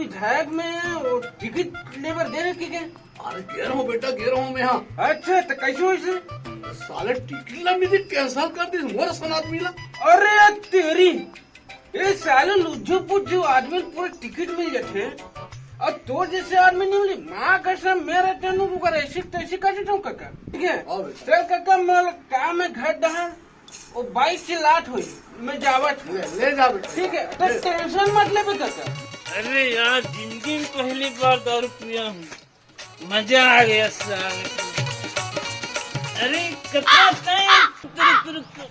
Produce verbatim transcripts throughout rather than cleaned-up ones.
विधायक में वो टिकट लेबर दे रहे के? अरे, गे रहा हूँ बेटा, गे रहा हूँ मैं। हाँ। अच्छा, तो कैसे होइस? साले टिकट ला मेरी कैंसिल कर दिस मोर सन आदमी ला। अरे तेरी, ये साले लुज्जू पुज्जू आदमी ला पूरा टिकट मिल जाथे, और तोर जैसे आदमी नहीं मिली। माँ कसम, मेरा तेनू रुका ऐसी तैसी कर देता हूँ काका, ठीक है? हाँ बेटा। चल काका, मैं काम में घर डहा, वो बाइक से लाट हुई, मैं जावत हूँ। ले, ले जा बेटा। ठीक है, तो ले। टेंशन मत ले काका। अरे यार, जिंदगी में पहली बार दारू पिया हूँ, मजा आ गया साले। अरे, कितना टाइम? रुक, रुक, रुक, रुक।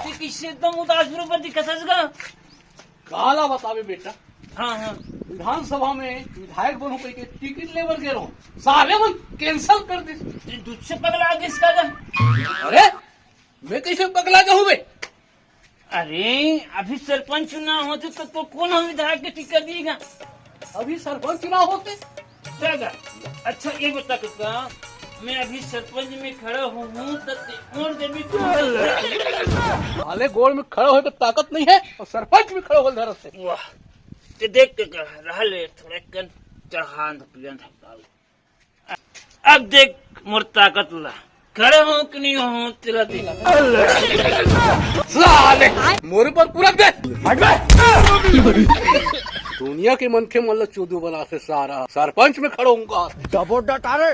तू किससे एकदम उदास रूप में दिखा सच का? काला बतावे बेटा। हाँ, हाँ। विधानसभा में विधायक बनूं कह के टिकट लेबर गे रहो, साले मन कैंसिल कर दिस। ये दूध से पगला गया इसका का? अरे, मैं कैसे पगला जाऊं बे? अरे, अभी सरपंच चुनाव होते तो, तो कौन हम विधायक के टिकट दिएगा? अभी सरपंच चुनाव होते? दादा, अच्छा ये बता काका, मैं अभी सरपंच में खड़ा हूँ, हूँ तो ते वोट देबे तो? साले गोड़ में खड़ा होए के ताकत नहीं है और सरपंच में खड़ा होए धरत है। वाह, ते देख काका, रहा ले थोड़ा कन चढ़ान पियन। अब देख मोर ताकत ला, खड़े हो कि नहीं हो, तेरा दिल। साले, मोर ऊपर पूरा दे। दुनिया के मनखे मन ला चोदू बनाथे सारा। सरपंच में खड़ा होऊंगा। डबो डटारे।